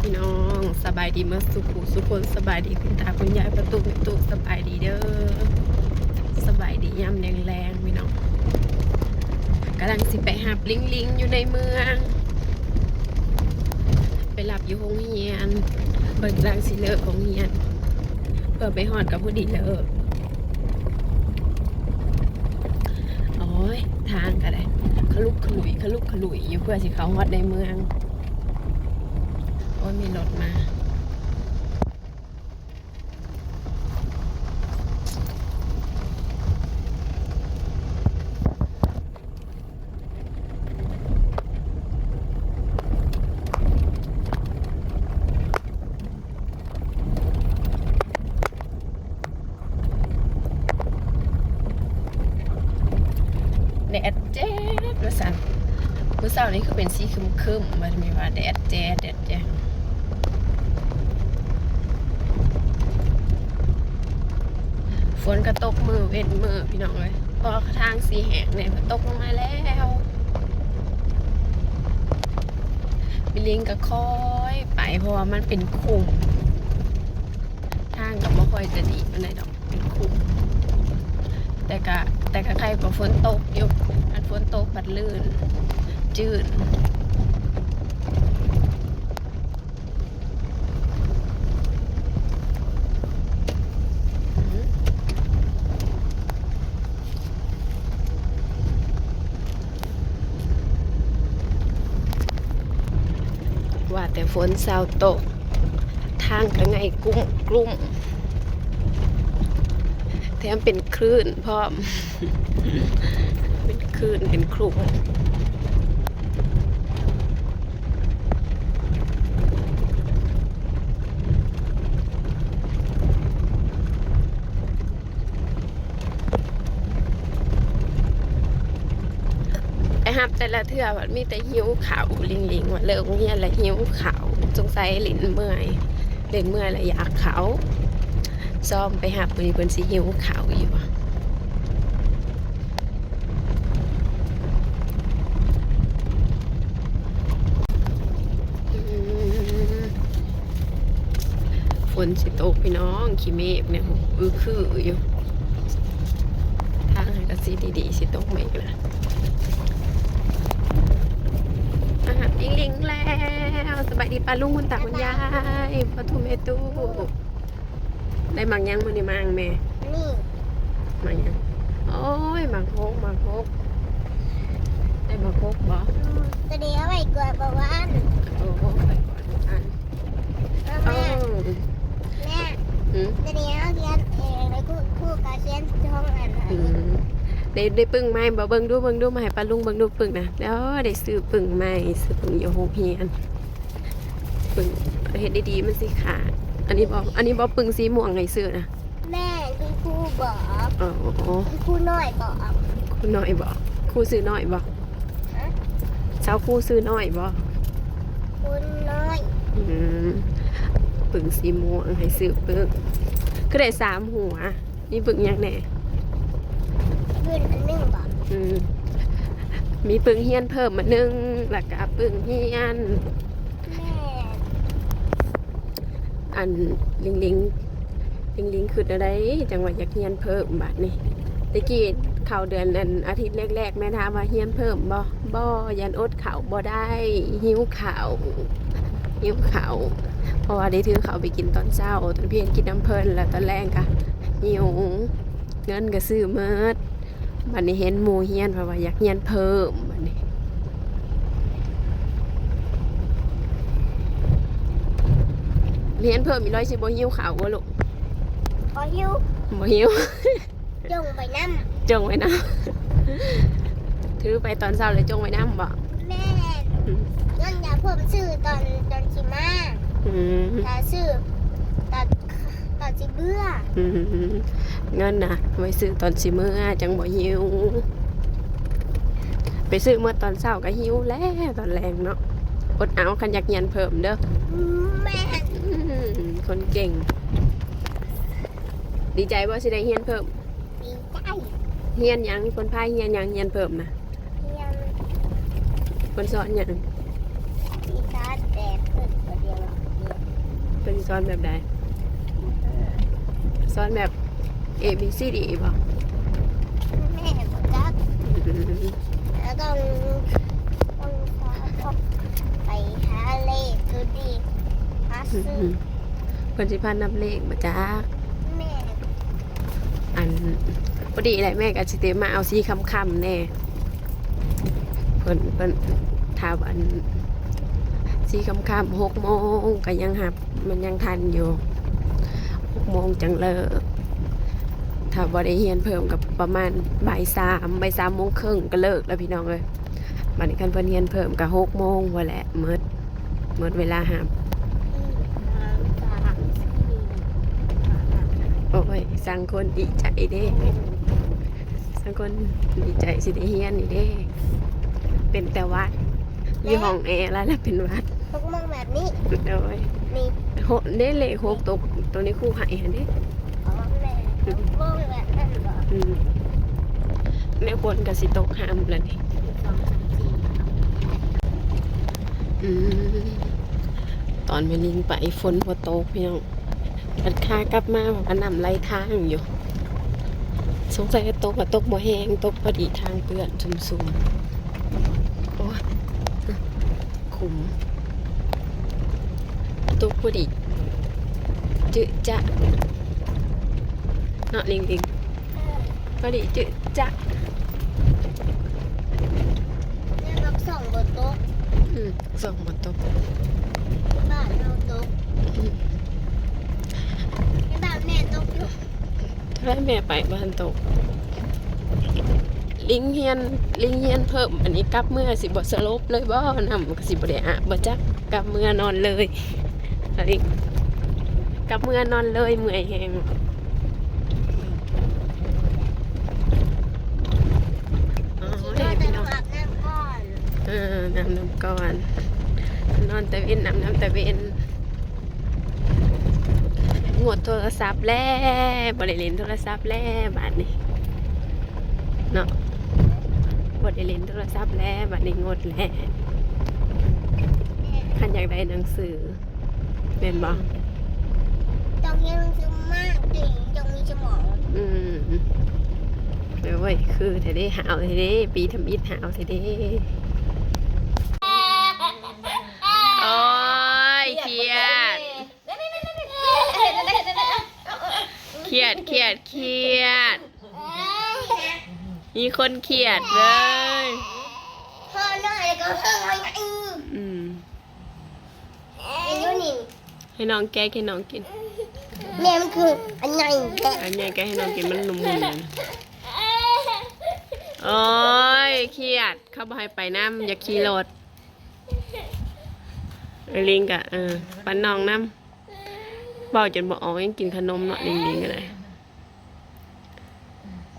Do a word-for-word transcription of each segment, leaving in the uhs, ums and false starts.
พี่น้อง สบายดีเมิดสุขุสุคน สบายดีคุณตาคุณยาย ประตูประตู สบายดีเด้อ สบายดียามแลงๆ พี่น้อง กำลังสิไปหับลิงลิงอยู่ในเมือง ไปรับอยู่โรงเรียน เพิ่นกำลังสิเลิกโรงเรียน เพื่อไปฮอดกับผู้ดีเลิก โอ้ย ทางก็ได้ ขลุกขลุย ขลุกขลุยอยู่ เพื่อสิเข้าฮอดในเมือง โอ้ย มีรถมา แดดแจ๊ดว่าซั่น มื้อเช้านี้คือเป็นสีครึ้มๆ มันมีว่าแดดแจ๊ด แดดแจ๊ด ฝนก็ตกมื้อเว้นมื้อพี่น้องเอ้ย พอทางสีแห้งเนี่ย ตกลงมาแล้ว มีลิงก็ค่อยไป เพราะว่ามันเป็นขุม ทางก็บ่ค่อยจะดีปานใดดอก เป็นขุม แต่ก็ แต่ก็ใครกว่าฝนตกอยู่ อันฝนตกพัดลื่น จืด ว่าแต่ฝนเซาตก ทางก็ไงกุ้มกลุ้ม แถมเป็นคลื่นพร้อม เป็นคลื่น เป็นคลุม ไปฮับแต่ละเทื่อมันมีแต่หิวข้าว ลิงลิงว่าเลิกโรงเรียนแล้วหิวข้าว สงสัยเล่นเมื่อย เล่นเมื่อยแล้วอยากข้าว ซ้อมไปฮับมื้อนี้เพิ่นสิหิวข้าวอยู่บ่ อืม ฝนสิตกพี่น้อง ขี้เมฆเนี่ย อือคืออยู่ ทางให้ก็สิดีๆ สิตกไหมกันนะ อ่ะ ลิงลิงแล้ว สบายดีป้าลุงคุณตาคุณยาย พ่อทุ่มแม่ตู้ ได้หมากหยังมื้อนี้ หมากแม่ นี่ หมากหยัง โอ้ย หมากฮก หมากฮก ได้หมากฮกบ่ อืม ตัวนี้เอาไว้กวาดเมื่อวาน โอ้ ไปกวาดเมื่อวาน เอา เอ แม่ อ แม่ หืม ตัวนี้เอาเขียนเอง แล้วครู ครูก็เขียนช่องอันนั้น อืม ได้ ได้ปึ้งไหมบ่ เบิ่งดู เบิ่งดู มาให้ป้าลุงเบิ่งดูปึ้งนะ เดี๋ยวได้ซื้อปึ้งใหม่ ซื้อปึ้งอยู่โรงเรียน ปึ้ง เฮ็ดดีๆ มันสิขาด อันนี้บ่ อันนี้บ่ปึ้งสีม่วงให้ซื้อนะ แม่ คุณครูบอก อ๋อ คุณครูน้อยบอก ครูน้อยบอก ครูชื่อน้อยบอก ฮะ สาวครูชื่อน้อยบอก คุณน้อย อืม ปึ้งสีม่วงให้ซื้อปึ้ง คือได้สามหัว มีปึ้งหยังแหน่ เพื่อนอันหนึ่งบอก อืม มีปึ้งเฮียนเพิ่มมาหนึ่ง แล้วก็ปึ้งเฮียน แม่ อัน ลิงลิง ลิงลิงคิดอะไร จังว่าอยากเฮียนเพิ่มบาดนี้ ตะกี้เข้าเดือนอันอาทิตย์แรกๆ แม่ถามว่าเฮียนเพิ่มบ่ บ่ ย่านอดข้าวบ่ได้ หิวข้าว หิวข้าว เพราะว่าได้ถือข้าวไปกินตอนเช้า ตอนเพียงกินนำเพิ่น แล้วตอนแลงก็หิว เงินก็ซื้อหมด บัดนี้เห็นหมู่เฮียน เพราะว่าอยากเฮียนเพิ่ม บัดนี้ เฮียนเพิ่มอีกหน่อยสิบ่หิวข้าวบ่ลูก บ่หิว บ่หิว จงไปนำ จงไว้นำ ถือไปตอนเช้าแล้วจงไว้นำบ่ แม่น อืม เงินอยากเพิ่มซื้อตอน ตอนสิมา อืม ถ้าซื้อตอน ตอนสิเมือ อืม เงินนะไว้ซื้อตอนสิเมือ จังบ่หิว ไปซื้อเมื่อตอนเช้าก็หิวแล้วตอนแลงเนาะ อดเอาคันอยากเฮียนเพิ่มเด้อ แม่น อืม คนเก่ง ดีใจบ่สิได้เฮียนเพิ่ม ดีใจ เฮียนหยัง เพิ่นพาเฮียนหยัง เฮียนเพิ่มนะ เฮียน เพิ่นสอนหยัง อีสานแบบเพิ่นก็เดียวเดียว เป็นสอนแบบใด สอนแบบ A B C D บ่ แม่บ่จัก อืม แล้วต้องต้องพาไปหาเลขตัวดีหาซื้อ เพิ่นสิพานับเลขบ่จัก แม่ อัน พอดีแหละ แม่ก็สิเตรียมมาเอาสีค่ำๆแน่ เพิ่น เพิ่น ถ้าอัน สีค่ำๆ หกโมงก็ยังหับ มันยังทันอยู่ หกโมงจั่งเลิก ถ้าบ่ได้เรียนเพิ่มก็ประมาณบ่ายสาม บ่ายสามโมงครึ่งก็เลิกแล้วพี่น้องเอ้ย บัดนี้คันเพิ่นเรียนเพิ่มก็หกโมงพู้นแหละ หมด หมดเวลาหับ อืม สาม สี่ โอ้ย สังคนดีใจเด้ สังคนดีใจสิได้เรียนนี่เด้ เป็นแต่หวัด อยู่ห้องแอร์แล้ว แล้วเป็นหวัด ตกมองแบบนี้ โอ้ย นี่ โห เด้ เลขหกตก ตัวนี้ครูให้หั่นเด้ อ๋อ แม่ ตกมองแบบนั้นบ่ อืม แนวฝนก็สิตกห้ามแล้วนี่ อืม ตอนแม่ลิงไปฝนบ่ตกพี่น้อง บัดขากลับมาว่าน้ำไหลทางอยู่ สงสัยจะตกก็ตกบ่แฮง ตกพอดีทางเปื้อนซุ่มๆ โอ้ย ขุม ตกพอดี จึ๊ะจ๊ะ เนาะ ลิงๆ พอดี จึ๊ะจ๊ะ แม่มักส่องบ่ตก อืม ส่องบ่ตก บ้านเฮาตก อืม บ้านแม่ตกอยู่ ถ้าแม่ไปบ่ทันตก ลิงเรียน ลิงเรียนเพิ่ม อันนี้กลับเมือสิบ่สลบเลยบ่ น้ำก็สิบ่ได้อาบบ่จัก กลับเมือนอนเลย อันนี้กลับเมือนอนเลย เมื่อยแฮง อ๋อ คิดว่าจะต้องอาบน้ำก่อน เออ อาบน้ำก่อน นอนแต่เว็น อาบน้ำแต่เว็น งดโทรศัพท์แล้ว บ่ได้เล่นโทรศัพท์แล้ว บาดนี้ เนาะ บ่ได้เล่นโทรศัพท์แล้ว บาดนี้งดแล้ว คันอยากได้หนังสือ แม่นบ่ ต้องเรียนหนังสือมากถึงจะมีสมอง อืม เดี๋ยวเว้ย คือแท้เด้ หาวแท้เด้ ปีทำอิฐหาวแท้เด้ โอ้ย เครียด เครียด เครียด เครียด มีคนเครียดเลย พ่อหน่อยก็เพิ่งมาอืม อืม เห็นอยู่นี่ ให้น้องแกะ ให้น้องกิน แม่มันคืออันใหญ่แท้ อันใหญ่แกะให้น้องกิน มันนุ่มๆ โอ้ย เครียด เขาบ่ให้ไปนำ อยากขี่รถ ไอ้ลิงกะ เออ ปั่นน้องนำ เว้าจนบ่ออก ยังกินขนมเนาะ ลิงๆ ก็ได้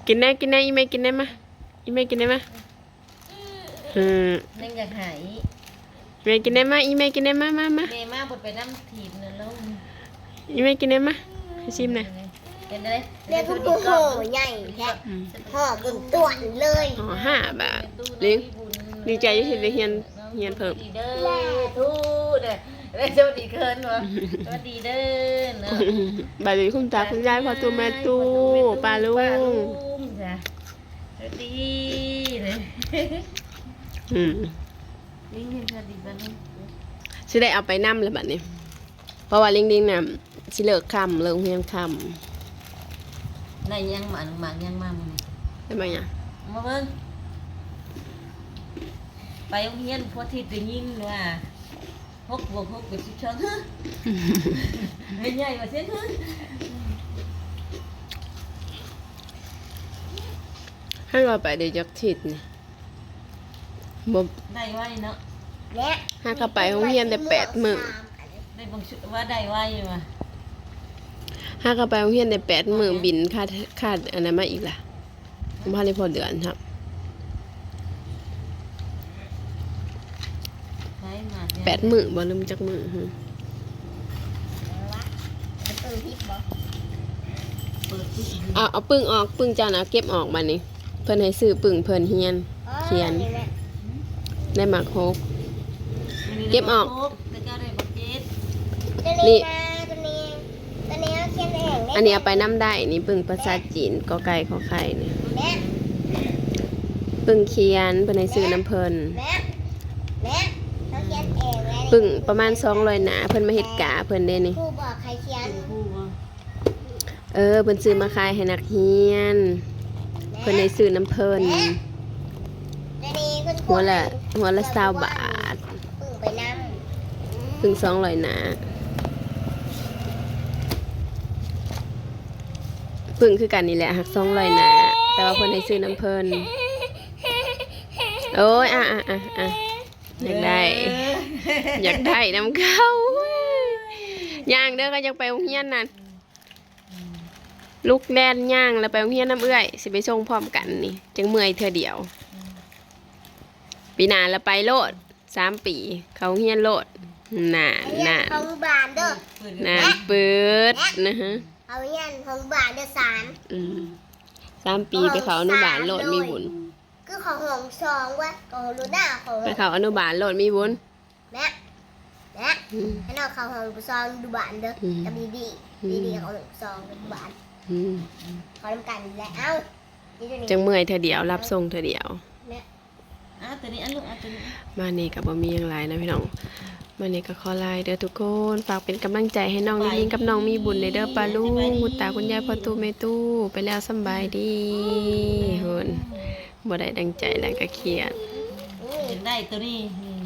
กินแน่ กินแน่ อีแม่กินแน่มา อีแม่กินแน่มา อืม ยังอยากหาย แม่กินได้มา อีแม่กินได้มา มา มา แม่มาบ่ไปนำถีบนะลูก อีแม่กินได้มา ให้ชิมหน่อย เป็นไง เรียกผู้โหใหญ่แท้ อืม ห่อจนต้วนเลย ห่อห้าบาท ลิง ดีใจที่ได้เรียน เรียนเพิ่ม ดีเด้อ ทูเด้อ ได้สวัสดีเคินวะ สวัสดีเด้อเนาะ บายดีคุณตาคุณยาย พ่อตู้แม่ตู้ ป้าลุง ป้าลุงจ้ะ สวัสดีเลย อืม ลิงเห็นสวัสดีป้าลุง สิได้เอาไปนำเลยบัดนี้ เพราะว่าลิงๆ น่ะ สิเลิกค่ำ เลิกเรียนค่ำ ได้ยังมา หมากยังมามื้อนี้ ได้มาหยัง มาเบิ่ง ไปโรงเรียนพออาทิตย์ได้ยินว่า หกบวกหกเป็นสิบสอง ฮะ ไม่ใหญ่กว่าเส้น ฮะ ให้ว่าไปได้จักอาทิตย์นี่ บ่ ได้ไวเนาะ และ หากะไปโรงเรียนได้แปดมื้อ ได้บางชุดว่าได้ไวว่ะ หากะไปโรงเรียนได้แปดมื้อ บินค่า ค่าอันนั้นมาอีกล่ะ บ่ทันได้พอเดือนครับ ใช้มาเนี่ย แปดมื้อบ่ ลืมจักมื้อ หือ เปิดพริกบ่ เปิดพริก เอา เอาปึ้งออก ปึ้งจานเอาเก็บออกบัดนี้ เพิ่นให้ซื้อปึ้งเพิ่นเรียน อ๋อ เขียน นี่แหละ ได้หมากหก ไม่ เก็บออก แต่เจ้าได้บักเจ็ด ตัว นี่ นี้นะตัวนี้ตัวนี้เอาเขียนเอง อันนี้เอาไปนำได้นี่ ปึ้งภาษาจีน กอไก่ขอไข่นี่ แม่ ปึ้งเขียน เพิ่นให้ซื้อนำเพิ่น แม่แม่เขาเขียนเองเลย ปึ้งประมาณสองร้อยหน้า เพิ่นมาเฮ็ดกาเพิ่นเด้นี่ ครูบอกใครเขียน เป็นครูบ่ เออ เพิ่นซื้อมาขายให้นักเรียน เพิ่นให้ซื้อนำเพิ่น ตัวนี้คุณครู หัวละหัวละซาวบาท ปึ้งไปนำ ปึ้งสองร้อยหน้า ปึ้งคือกันนี่แหละ หักสองร้อยหน้า แต่ว่าเพิ่นให้ซื้อนำเพิ่น โอ้ย อ่ะอ่ะอ่ะอ่ะอยากได้ อยากได้นำเขา ย่างเด้อ ก็อยากไปโรงเรียนนั่น ลุกแล่นย่างแล้วไปโรงเรียนนำเอื้อย สิไปส่งพร้อมกันนี่ จั่งเมื่อยเทื่อเดียว ปีหน้าละไปโลด สามปี เข้าโรงเรียนโลด น่า เรียน น่า ของบานเด้อ น่าเปิดนะฮะ เอาเรียนของบานเด้อสาม อืม สามปีไปเข้าอนุบาลโลดมีบุญ คือของของซองวะของลูน่าของ ไปเข้าอนุบาลโลดมีบุญ แม่แม่ อืม ให้เราเขาของซองดูบานเด้อ อืม กับดีดี อืม ดีดีของซองดูบาน อืม เขาทำกันแล้วเอ้านี่ตัวนี้ จั่งเมื่อยเทื่อเดียว รับส่งเทื่อเดียว แม่ อ่ะตัวนี้อันลูกอ่ะตัวนี้ บ้านนี้ก็บ่มีหยังหลายนะพี่น้อง บ้านนี้ก็ขอลาเด้อทุกคน ฝากเป็นกำลังใจให้น้องลิลลินกับน้องมีบุญเด้อป้าลุง คุณตาคุณยายพ่อตู้แม่ตู้ ไปแล้วสำบายดีเฮิ่น บ่ได้ดังใจแล้วก็เครียด อยากได้ตัวนี้นี่